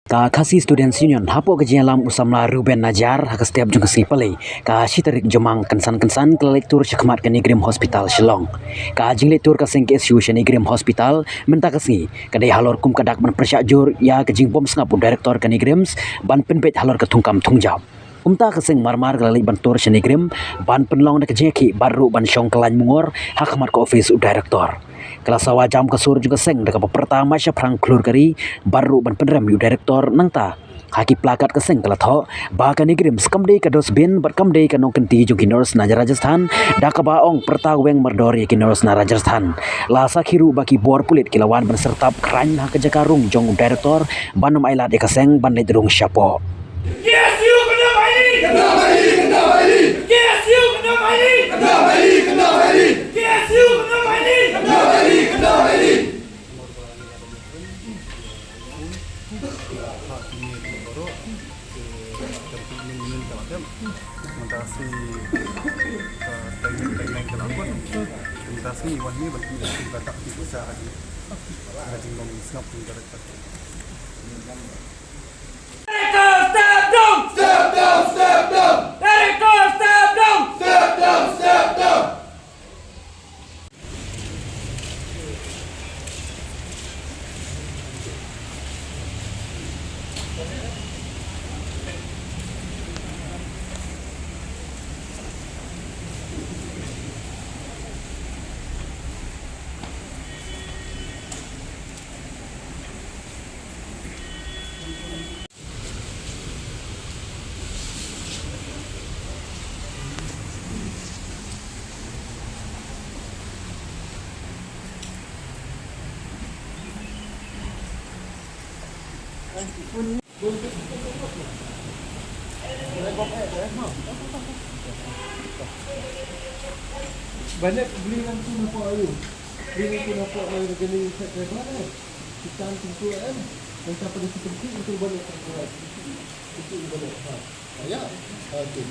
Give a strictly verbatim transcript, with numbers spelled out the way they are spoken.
Ka Khasi Students Union hapoh ka jingïalam u samla Ruben Najar ha ka step jong ka sngi Palei ka shi tarik Jymmang kynsan kynsan ka la leit tur shakhmat ka NEIGRIHMS Hospital Shillong. Ka jingleit tur ka seng K S U sha NEIGRIHMS Hospital mynta ka sngi ka dei halor kum ka dak ban pyrshah jur ïa ka jingbym sngap u director ka NEIGRIHMS ban pynbeit halor ka thungkam thungjap. Kumta ka seng marmar ka la leit ban tur sha NEIGRIHMS ban pynlong da ka jingïakhih bad ruh ban shong kyllaiñ mungor ha khmat ka office u director. Ka la sawa jam ka sur jong ka seng da kaba pyrta mait shaphrang khlur ka ri bad ruh ban pynrem ïa u director. Nangta ha ki placard ka seng ka la thoh ba ka NEIGRIHMS kam dei ka dustbin bad kam dei ka nongkynti jong ki nurse na Rajasthan, da kaba ong pyrta weng mardor ïa ki nurse na Rajasthan. La sakhi ruh ba ki bor pulit ki la wan ban syrtap khlaiñ ha ka jaka rung jong u director ban ym ailad ïa ka seng ban leit rung shapoh. K S U kyndoh bha ïa lade! Kyndoh bha ïa lade, kyndoh bha ïa lade! K S U kyndoh bha ïa lade! Kyndoh bha ïa lade, kyndoh bha ïa lade! K S U kyndoh bha ïa lade! Kyndoh bha ïa lade, kyndoh bha ïa lade! Mynta sngi, uh, timeline ka la bun. Mynta sngi wan hi ba ki ba tak ki sa ha jing, ha jinglong sngap jong ka. Director, step down! Step down, step down! Director, step down! Step down, step down! Banyak beli langsung nampak ayu. Beli langsung nampak ayu, kena set lebar kan. Kita pintu kan. Minta pada si kecil itu banyak kan. Itu banyak. Ha. Ya. Okey.